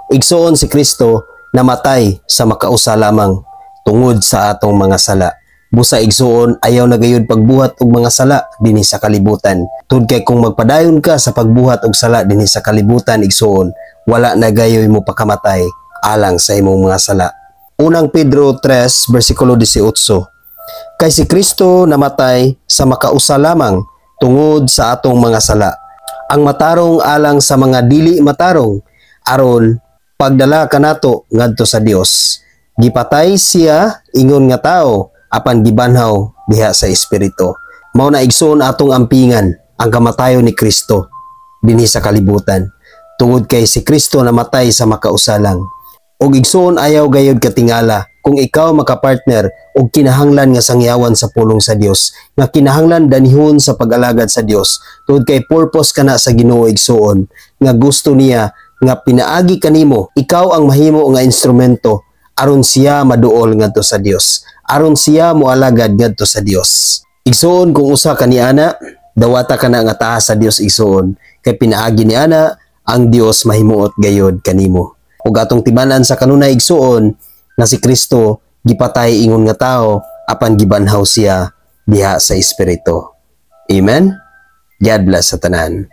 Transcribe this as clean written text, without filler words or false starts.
Igsuon, si Kristo namatay sa makausa lamang tungod sa atong mga sala. Busa, igsuon, ayaw na gayud pagbuhat og mga sala dinhi sa kalibutan. Tungod kay kung magpadayon ka sa pagbuhat og sala dinhi sa kalibutan, igsuon, wala na gayoy mo pakamatay alang sa imong mga sala. Unang Pedro 3 versikulo 18. Kay si Kristo namatay sa makausa lamang tungod sa atong mga sala. Ang matarong alang sa mga dili matarong, aron pagdala kanato ngadto sa Dios. Gipatay siya ingon nga tao, apan gibanhaw diha sa espiritu. Mao na, igsoon, atong ampingan ang kamatayon ni Kristo dinhi sa kalibutan. Tungod kay si Kristo namatay sa makausa lang. Og igsoon, ayaw gayod katingala kung ikaw makapartner og kinahanglan nga sangyawan sa pulong sa Dios, nga kinahanglan danihon sa pag-alagad sa Dios, tungod kay purpose kana sa Ginoo, igsoon, nga gusto niya nga pinaagi kanimo, ikaw ang mahimo nga instrumento aron siya maduol ngadto sa Dios, aron siya moalagad ngadto sa Dios. Igsoon, kung usa ka niana, dawata kana nga taas sa Dios, igsoon, kay pinaagi ni ana ang Dios mahimuot gayod kanimo. Ug atong timan-an sa kanunay, igsuon, nga si Kristo gipatay ingon nga tao, apan gibanhaw siya diha sa espiritu. Amen. God bless sa tanan.